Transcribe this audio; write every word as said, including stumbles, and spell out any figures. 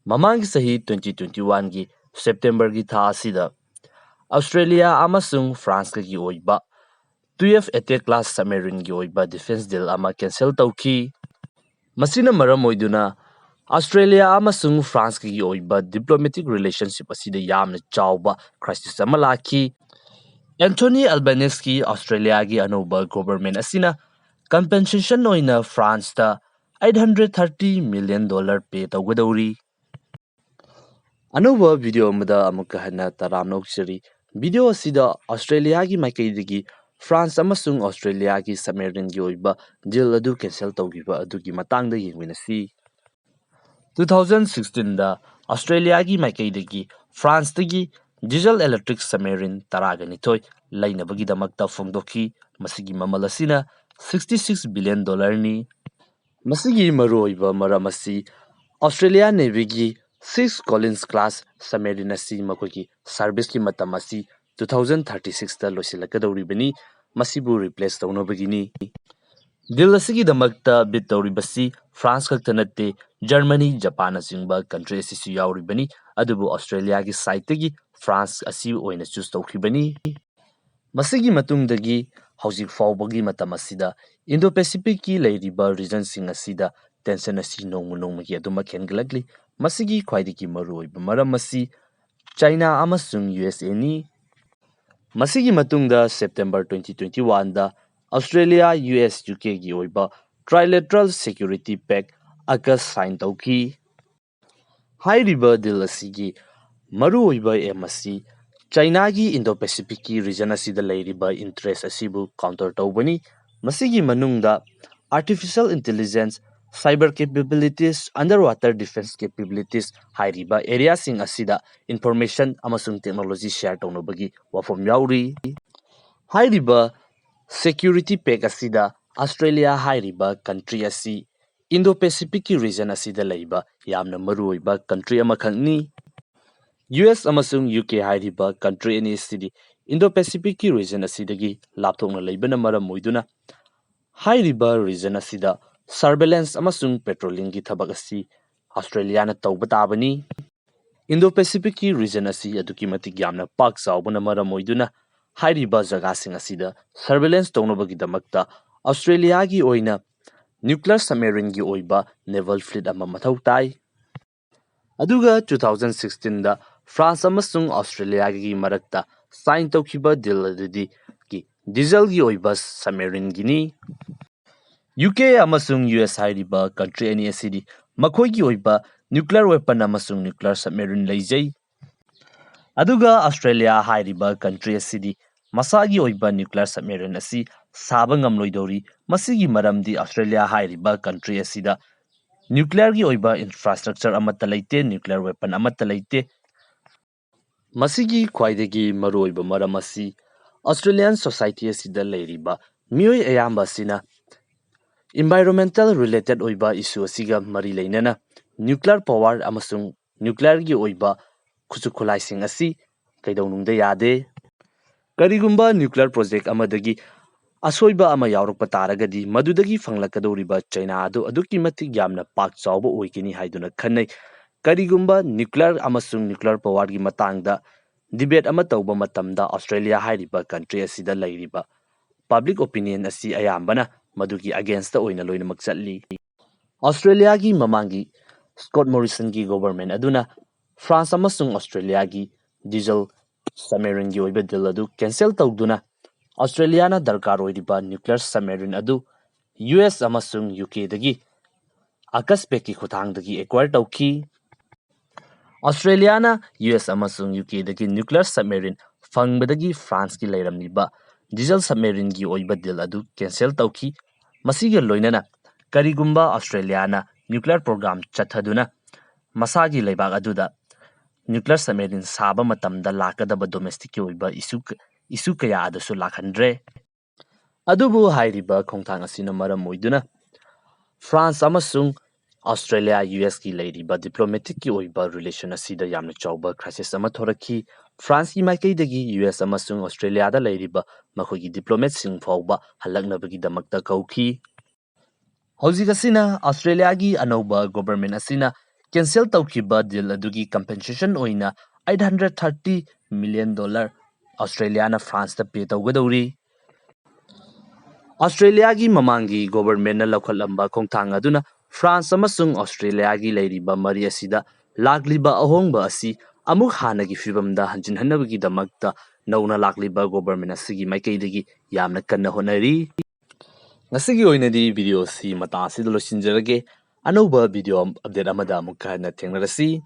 ꯃꯃꯥꯡꯒꯤ ꯆꯍꯤ twenty twenty-one ꯒꯤ September ꯒꯤ ꯊꯥ ꯑꯁꯤꯗ Australia ꯑꯃꯁꯨꯡ France ꯀꯒꯤ ꯑꯣꯏꯕ twelve attack class submarine ꯒꯤ ꯑꯣꯏꯕ defence deal ꯑꯃ cancel ꯇꯧꯈꯤ꯫ ꯃꯁꯤꯅ ꯃꯔꯝ ꯑꯣꯏꯗꯨꯅ Australia ꯑꯃꯁꯨꯡ France ꯀꯒꯤ ꯑꯣꯏꯕ diplomatic relationship ꯑꯁꯤꯗ ꯌꯥꯝꯅ ꯆꯥꯎꯕ crisis ꯑꯃ ꯂꯥꯛꯈꯤ꯫ Anthony Albanese ꯀꯤ Australia ꯒꯤ ꯑꯅꯧꯕ government ꯑꯁꯤꯅ compensation ꯑꯣꯏꯅ France ꯇ eight hundred thirty million dollar pay ꯇꯧꯒꯗꯧꯔꯤ꯫ ꯑꯅꯧꯕ video ꯑꯃꯗ ꯑꯃꯨꯛꯀ ꯍꯟꯅ ꯇꯔꯥꯝꯅ ꯑꯣꯛꯆꯔꯤ꯫ Video ꯑꯁꯤꯗ Australia ꯒꯤ ꯃꯥꯏꯀꯩꯗꯒꯤ France ꯑꯃꯁꯨꯡ Australia ꯒꯤ submarine ꯒꯤ ꯑꯣꯏꯕ deal ꯑꯗꯨ cancel ꯇꯧꯈꯤꯕ ꯑꯗꯨꯒꯤ ꯃꯇꯥꯡꯗ ꯌꯦꯡꯃꯤꯟꯅꯁꯤ꯫ Two thousand sixteen ꯗ Australia ꯒꯤ ꯃꯥꯏꯀꯩꯗꯒꯤ France ꯇꯒꯤ diesel electric submarine ꯇꯔꯥꯒ ꯅꯤꯊꯣꯏ ꯂꯩꯅꯕꯒꯤꯗꯃꯛꯇ ꯐꯣꯡꯗꯣꯛꯈꯤ꯫ ꯃꯁꯤꯒꯤ ꯃꯃꯜ ꯑꯁꯤꯅ sixty six billion dollar ꯅꯤ꯫ ꯃꯁꯤꯒꯤ ꯃꯔꯨꯑꯣꯏꯕ ꯃꯔꯝ ꯑꯁꯤ Australia Navy ꯒꯤ six Collins class submarine ꯑꯁꯤ ꯃꯈꯣꯏꯒꯤ service ꯀꯤ ꯃꯇꯝ ꯑꯁꯤ two thousand thirty six ꯇ ꯂꯣꯏꯁꯤꯜꯂꯛꯀꯗꯧꯔꯤꯕꯅꯤ꯫ ꯃꯁꯤꯕꯨ replace ꯇꯧꯅꯕꯒꯤꯅꯤ꯫ Deal ꯑꯁꯤꯒꯤꯗꯃꯛꯇ bid ꯇꯧꯔꯤꯕꯁꯤ France ꯈꯛꯇ ꯅꯠꯇꯦ, Germany, Japan ꯅꯆꯤꯡꯕ country ꯑꯁꯤꯁꯨ ꯌꯥꯎꯔꯤꯕꯅꯤ꯫ ꯑꯗꯨꯕꯨ Australia ꯒꯤ side ꯇꯒꯤ France ꯑꯁꯤ ꯑꯣꯏꯅ choose ꯇꯧꯈꯤꯕꯅꯤ꯫ ꯃꯁꯤꯒꯤ ꯃꯇꯨꯡꯗꯒꯤ ꯍꯧꯖꯤꯛ ꯐꯥꯎꯕꯒꯤ ꯃꯇꯝ ꯑꯁꯤꯗ Indo-Pacific ꯀꯤ ꯂꯩꯔꯤꯕ region ꯁꯤꯡ ꯑꯁꯤꯗ tension ꯑꯁꯤ ꯅꯣꯡꯃ ꯅꯣꯡꯃꯒꯤ ꯑꯗꯨꯃꯛ ꯍꯦꯟꯒꯠꯂꯛꯂꯤ꯫ ꯃꯁꯤꯒꯤ ꯈ꯭ꯋꯥꯏꯗꯒꯤ ꯃꯔꯨꯑꯣꯏꯕ ꯃꯔꯝ ꯑꯁꯤ China ꯑꯃꯁꯨꯡ U S A ꯅꯤ꯫ ꯃꯁꯤꯒꯤ ꯃꯇꯨꯡꯗ September twenty twenty-one ꯗ Australia, U S, U K ꯒꯤ ꯑꯣꯏꯕ Trilateral Security Pact, AUKUS, sign ꯇꯧꯈꯤ꯫ ꯍꯥꯏꯔꯤꯕ deal ꯑꯁꯤꯒꯤ ꯃꯔꯨꯑꯣꯏꯕ aim ꯑꯁꯤ China ꯒꯤ Indo-Pacific ꯀꯤ region ꯑꯁꯤꯗ ꯂꯩꯔꯤꯕ interest ꯑꯁꯤꯕꯨ counter ꯇꯧꯕꯅꯤ꯫ ꯃꯁꯤꯒꯤ ꯃꯅꯨꯡꯗ artificial intelligence, cyber capabilities, underwater defense capabilities ꯍꯥꯏꯔꯤꯕ area ꯁꯤꯡ ꯑꯁꯤꯗ information ꯑꯃꯁꯨꯡ technology share ꯇꯧꯅꯕꯒꯤ ꯋꯥꯐꯝ ꯌꯥꯎꯔꯤ꯫ ꯍꯥꯏꯔꯤꯕ Security Pact ꯑꯁꯤꯗ Australia ꯍꯥꯏꯔꯤꯕ country ꯑꯁꯤ Indo-Pacific ꯀꯤ region ꯑꯁꯤꯗ ꯂꯩꯕ ꯌꯥꯝꯅ ꯃꯔꯨꯑꯣꯏꯕ country ꯑꯃꯈꯛꯅꯤ꯫ U S ꯑꯃꯁꯨꯡ U K ꯍꯥꯏꯔꯤꯕ country ꯑꯅꯤ ꯑꯁꯤꯗꯤ Indo-Pacific ꯀꯤ region ꯑꯁꯤꯗꯒꯤ ꯂꯥꯞꯊꯣꯛꯅ ꯂꯩꯕꯅ ꯃꯔꯝ ꯑꯣꯏꯗꯨꯅ ꯍꯥꯏꯔꯤꯕ region ꯑꯁꯤꯗ surveillance ꯑꯃꯁꯨꯡ patrolling ꯒꯤ ꯊꯕꯛ ꯑꯁꯤ ꯑꯁꯇ꯭ꯔꯦꯂꯤꯌꯥꯅ ꯇꯧꯕ ꯇꯥꯕꯅꯤ꯫ ꯏꯟꯗꯣ ꯄꯦꯁꯤꯐꯤꯛꯀꯤ ꯔꯤꯖꯟ ꯑꯁꯤ ꯑꯗꯨꯛꯀꯤ ꯃꯇꯤꯛ ꯌꯥꯝꯅ ꯄꯥꯛ ꯆꯥꯎꯕꯅ ꯃꯔꯝ ꯑꯣꯏꯗꯨꯅ ꯍꯥꯏꯔꯤꯕ ꯖꯒꯥꯁꯤꯡ ꯑꯁꯤꯗ ꯁꯔꯚꯦꯂꯦꯟꯁ ꯇꯧꯅꯕꯒꯤꯗꯃꯛꯇ ꯑꯁꯇ꯭ꯔꯦꯂꯤꯌꯥꯒꯤ ꯑꯣꯏꯅ ꯅ꯭ꯌꯨꯀ꯭ꯂꯤꯌꯔ ꯁꯕꯃꯦꯔꯤꯟꯒꯤ ꯑꯣꯏꯕ ꯅꯦꯚꯜ ꯐ꯭ꯂꯤꯠ ꯑꯃ ꯃꯊꯧ ꯇꯥꯏ꯫ ꯑꯗꯨꯒ ꯇꯨ ꯊꯥꯎꯖꯟ ꯁꯤꯛꯁꯇꯤꯟꯗ ꯐ꯭ꯔꯥꯟꯁ ꯑꯃꯁꯨꯡ ꯑꯁꯇ꯭ꯔꯦꯂꯤꯌꯥꯒꯤ ꯃꯔꯛꯇ ꯁꯥꯏꯟ ꯇꯧꯈꯤꯕ ꯗꯤꯜ ꯑꯗꯨꯗꯤ ꯗꯤꯖꯜꯒꯤ ꯑꯣꯏꯕ ꯁꯕꯃꯦꯔꯤꯟꯒꯤꯅꯤ꯫ ꯌꯨ ꯀꯦ ꯑꯃꯁꯨꯡ ꯌꯨ ꯑꯦꯁ ꯍꯥꯏꯔꯤꯕ ꯀꯟꯇ꯭ꯔꯤ ꯑꯅꯤ ꯑꯁꯤꯗꯤ ꯃꯈꯣꯏꯒꯤ ꯑꯣꯏꯕ ꯅ꯭ꯌꯨꯀ꯭ꯂꯤꯌꯔ ꯋꯦꯄꯟ ꯑꯃꯁꯨꯡ ꯅ꯭ꯌꯨꯀ꯭ꯂꯤꯌꯔ ꯁꯕꯃꯦꯔꯤꯟ ꯂꯩꯖꯩ꯫ ꯑꯗꯨꯒ ꯑꯁꯇ꯭ꯔꯦꯂꯤꯌꯥ ꯍꯥꯏꯔꯤꯕ ꯀꯟꯇ꯭ꯔꯤ ꯑꯁꯤꯗꯤ ꯃꯁꯥꯒꯤ ꯑꯣꯏꯕ ꯅ꯭ꯌꯨꯀ꯭ꯂꯤꯌꯔ ꯁꯕꯃꯦꯔꯤꯟ ꯑꯁꯤ ꯁꯥꯕ ꯉꯝꯂꯣꯏꯗꯧꯔꯤ꯫ ꯃꯁꯤꯒꯤ ꯃꯔꯝꯗꯤ ꯑꯁꯇ꯭ꯔꯦꯂꯤꯌꯥ ꯍꯥꯏꯔꯤꯕ ꯀꯟꯇ꯭ꯔꯤ ꯑꯁꯤꯗ ꯅ꯭ꯌꯨꯀ꯭ꯂꯤꯌꯔꯒꯤ ꯑꯣꯏꯕ ꯏꯟꯐ꯭ꯔꯥꯁꯇ꯭ꯔꯛꯆꯔ ꯑꯃꯠꯇ ꯂꯩꯇꯦ, ꯅ꯭ꯌꯨꯀ꯭ꯂꯤꯌꯔ ꯋꯦꯄꯟ ꯑꯃꯠꯇ ꯂꯩꯇꯦ꯫ ꯃꯁꯤꯒꯤ ꯈ꯭ꯋꯥꯏꯗꯒꯤ ꯃꯔꯨꯑꯣꯏꯕ ꯃꯔꯝ ꯑꯁꯤ ꯑꯁꯇ꯭ꯔꯦꯂꯤꯌꯥꯟ ꯁꯣꯁꯥꯏꯇꯤ ꯑꯁꯤꯗ ꯂꯩꯔꯤꯕ ꯃꯤꯑꯣꯏ ꯑꯌꯥꯝꯕ ꯑꯁꯤꯅ ꯏꯟꯚꯥꯏꯔꯣꯟꯃꯦꯟꯇꯦꯜ ꯔꯤꯂꯦꯇꯦꯠ ꯑꯣꯏꯕ ꯏꯁꯨ ꯑꯁꯤꯒ ꯃꯔꯤ ꯂꯩꯅꯅ ꯅ꯭ꯌꯨꯀ꯭ꯂꯤꯌꯔ ꯄꯥꯋꯔ ꯑꯃꯁꯨꯡ ꯅ꯭ꯌꯨꯀ꯭ꯂꯤꯌꯔꯒꯤ ꯑꯣꯏꯕ ꯈꯨꯠꯁꯨ ꯈꯨꯠꯂꯥꯏꯁꯤꯡ ꯑꯁꯤ ꯀꯩꯗꯧꯅꯨꯡꯗ ꯌꯥꯗꯦ꯫ ꯀꯔꯤꯒꯨꯝꯕ ꯅ꯭ꯌꯨꯀ꯭ꯂꯤꯌꯔ ꯄ꯭ꯔꯣꯖꯦꯛ ꯑꯃꯗꯒꯤ ꯑꯁꯣꯏꯕ ꯑꯃ ꯌꯥꯎꯔꯛꯄ ꯇꯥꯔꯒꯗꯤ ꯃꯗꯨꯗꯒꯤ ꯐꯪꯂꯛꯀꯗꯧꯔꯤꯕ ꯆꯩꯅꯥ ꯑꯗꯨ ꯑꯗꯨꯛꯀꯤ ꯃꯇꯤꯛ ꯌꯥꯝꯅ ꯄꯥꯛ ꯆꯥꯎꯕ ꯑꯣꯏꯒꯅꯤ ꯍꯥꯏꯗꯨꯅ ꯈꯟꯅꯩ꯫ ꯀꯔꯤꯒꯨꯝꯕ ꯅ꯭ꯌꯨꯀ꯭ꯂꯤꯌꯔ ꯑꯃꯁꯨꯡ ꯅ꯭ꯌꯨꯀ꯭ꯂꯤꯌꯔ ꯄꯥꯋꯔꯒꯤ ꯃꯇꯥꯡꯗ ꯗꯤꯕꯦꯠ ꯑꯃ ꯇꯧꯕ ꯃꯇꯝꯗ ꯑꯁꯇ꯭ꯔꯦꯂꯤꯌꯥ ꯍꯥꯏꯔꯤꯕ ꯀꯟꯇ꯭ꯔꯤ ꯑꯁꯤꯗ ꯂꯩꯔꯤꯕ ꯄꯕ꯭ꯂꯤꯛ ꯑꯣꯄꯤꯅꯤꯌꯟ ꯑꯁꯤ ꯑꯌꯥꯝꯕꯅ ꯃꯗꯨꯒꯤ ꯑꯒꯦꯟꯁꯇ ꯑꯣꯏꯅ ꯂꯣꯏꯅꯃꯛ ꯆꯠꯂꯤ꯫ ꯑꯁꯇ꯭ꯔꯦꯂꯤꯌꯥꯒꯤ ꯃꯃꯥꯡꯒꯤ ꯁ꯭ꯀꯣꯠ ꯃꯣꯔꯤꯁꯟꯒꯤ ꯒꯣꯚꯔꯟꯃꯦꯟꯠ ꯑꯗꯨꯅ ꯐ꯭ꯔꯥꯟꯁ ꯑꯃꯁꯨꯡ ꯑꯁꯇ꯭ꯔꯦꯂꯤꯌꯥꯒꯤ ꯗꯤꯖꯜ ꯁꯕꯃꯦꯔꯤꯟꯒꯤ ꯑꯣꯏꯕ ꯗꯤꯜ ꯑꯗꯨ ꯀꯦꯟꯁꯦꯜ ꯇꯧꯗꯨꯅ ꯑꯁꯇ꯭ꯔꯦꯂꯤꯌꯥꯅ ꯗꯔꯀꯥꯔ ꯑꯣꯏꯔꯤꯕ ꯅ꯭ꯌꯨꯀ꯭ꯂꯤꯌꯔ ꯁꯕꯃꯦꯔꯤꯟ ꯑꯗꯨ ꯌꯨ ꯑꯦꯁ ꯑꯃꯁꯨꯡ ꯌꯨ ꯀꯦꯗꯒꯤ ꯑꯀꯁꯄꯦꯠꯀꯤ ꯈꯨꯠꯊꯥꯡꯗꯒꯤ ꯑꯦꯀ꯭ꯋꯥꯌꯔ ꯇꯧꯈꯤ꯫ ꯑꯁꯇ꯭ꯔꯦꯂꯤꯌꯥꯅ ꯌꯨ ꯑꯦꯁ ꯑꯃꯁꯨꯡ ꯌꯨ ꯀꯦꯗꯒꯤ ꯅ꯭ꯌꯨꯀ꯭ꯂꯤꯌꯔ ꯁꯕꯃꯦꯔꯤꯟ ꯐꯪꯕꯗꯒꯤ ꯐ꯭ꯔꯥꯟꯁꯀꯤ ꯂꯩꯔꯝꯂꯤꯕ ꯗꯤꯖꯜ ꯁꯕꯃꯦꯔꯤꯟꯒꯤ ꯑꯣꯏꯕ ꯗꯤꯜ ꯑꯗꯨ ꯀꯦꯟꯁꯦꯜ ꯇꯧꯈꯤ꯫ ꯃꯁꯤꯒ ꯂꯣꯏꯅꯅ ꯀꯔꯤꯒꯨꯝꯕ ꯑꯁꯇ꯭ꯔꯦꯂꯤꯌꯥꯅ ꯅ꯭ꯌꯨꯀ꯭ꯂꯤꯌꯔ ꯄ꯭ꯔꯣꯒ꯭ꯔꯥꯝ ꯆꯠꯊꯗꯨꯅ ꯃꯁꯥꯒꯤ ꯂꯩꯕꯥꯛ ꯑꯗꯨꯗ ꯅ꯭ꯌꯨꯀ꯭ꯂꯤꯌꯔ ꯁꯕꯃꯦꯔꯤꯟ ꯁꯥꯕ ꯃꯇꯝꯗ ꯂꯥꯛꯀꯗꯕ ꯗꯣꯃꯦꯁꯇꯤꯛꯀꯤ ꯑꯣꯏꯕ ꯏꯁꯨ, ꯏꯁꯨ ꯀꯌꯥ ꯑꯗꯨꯁꯨ ꯂꯥꯛꯍꯟꯗ꯭ꯔꯦ꯫ ꯑꯗꯨꯕꯨ ꯍꯥꯏꯔꯤꯕ ꯈꯣꯡꯊꯥꯡ ꯑꯁꯤꯅ ꯃꯔꯝ ꯑꯣꯏꯗꯨꯅ ꯐ꯭ꯔꯥꯟꯁ ꯑꯃꯁꯨꯡ ꯑꯁꯇ꯭ꯔꯦꯂꯤꯌꯥ ꯌꯨ ꯑꯦꯁꯀꯤ ꯂꯩꯔꯤꯕ ꯗꯤꯄ꯭ꯂꯣꯃꯦꯇꯤꯛꯀꯤ ꯑꯣꯏꯕ ꯔꯤꯂꯦꯁꯟ ꯑꯁꯤꯗ ꯌꯥꯝꯅ ꯆꯥꯎꯕ ꯀ꯭ꯔꯥꯏꯁꯤꯁ ꯑꯃ ꯊꯣꯔꯛꯈꯤ꯫ ꯐ꯭ꯔꯥꯟꯁꯀꯤ ꯃꯥꯏꯀꯩꯗꯒꯤ ꯌꯨ ꯑꯦꯁ ꯑꯃꯁꯨꯡ ꯑꯁꯇ꯭ꯔꯦꯂꯤꯌꯥꯗ ꯂꯩꯔꯤꯕ ꯃꯈꯣꯏꯒꯤ ꯗꯤꯄ꯭ꯂꯣꯃꯦꯠꯁꯤꯡ ꯐꯥꯎꯕ ꯍꯜꯂꯛꯅꯕꯒꯤꯗꯃꯛꯇ ꯀꯧꯈꯤ꯫ ꯍꯧꯖꯤꯛ ꯑꯁꯤꯅ ꯑꯁꯇ꯭ꯔꯦꯂꯤꯌꯥꯒꯤ ꯑꯅꯧꯕ ꯒꯣꯕꯔꯃꯦꯟ ꯑꯁꯤꯅ ꯀꯦꯟꯁꯦꯜ ꯇꯧꯈꯤꯕ ꯗꯤꯜ ꯑꯗꯨꯒꯤ ꯀꯝꯄꯦꯟꯁꯦꯁꯟ ꯑꯣꯏꯅ eight hundred thirty million dollar ꯑꯁꯇ꯭ꯔꯦꯂꯤꯌꯥꯅ ꯐ꯭ꯔꯥꯟꯁꯇ ꯄꯦ ꯇꯧꯒꯗꯧꯔꯤ꯫ ꯑꯁꯇ꯭ꯔꯦꯂꯤꯌꯥꯒꯤ ꯃꯃꯥꯡꯒꯤ ꯒꯣꯕꯔꯃꯦꯟꯅ ꯂꯧꯈꯠꯂꯝꯕ ꯈꯣꯡꯊꯥꯡ ꯑꯗꯨꯅ ꯐ꯭ꯔꯥꯟꯁ ꯑꯃꯁꯨꯡ ꯑꯁꯇ꯭ꯔꯦꯂꯤꯌꯥꯒꯤ ꯂꯩꯔꯤꯕ ꯃꯔꯤ ꯑꯁꯤꯗ ꯂꯥꯛꯂꯤꯕ ꯑꯍꯣꯡꯕ ꯑꯁꯤ ꯑꯃꯨꯛ ꯍꯥꯟꯅꯒꯤ ꯐꯤꯕꯝꯗ ꯍꯟꯖꯤꯟꯍꯟꯅꯕꯒꯤꯗꯃꯛꯇ ꯅꯧꯅ ꯂꯥꯛꯂꯤꯕ ꯒꯣꯕꯔꯃꯦꯟ ꯑꯁꯤꯒꯤ ꯃꯥꯏꯀꯩꯗꯒꯤ ꯌꯥꯝꯅ ꯀꯟꯅ ꯍꯣꯠꯅꯔꯤ꯫ ꯉꯁꯤꯒꯤ ꯑꯣꯏꯅꯗꯤ ꯚꯤꯗꯤꯑꯣ ꯑꯁꯤ ꯃꯇꯥꯡ ꯑꯁꯤꯗ ꯂꯣꯏꯁꯤꯟꯖꯔꯒꯦ꯫ ꯑꯅꯧꯕ ꯚꯤꯗꯤꯑꯣ ꯑꯞꯗꯦꯠ ꯑꯃꯗ ꯑꯃꯨꯛꯀ ꯍꯟꯅ ꯊꯦꯡꯅꯔꯁꯤ꯫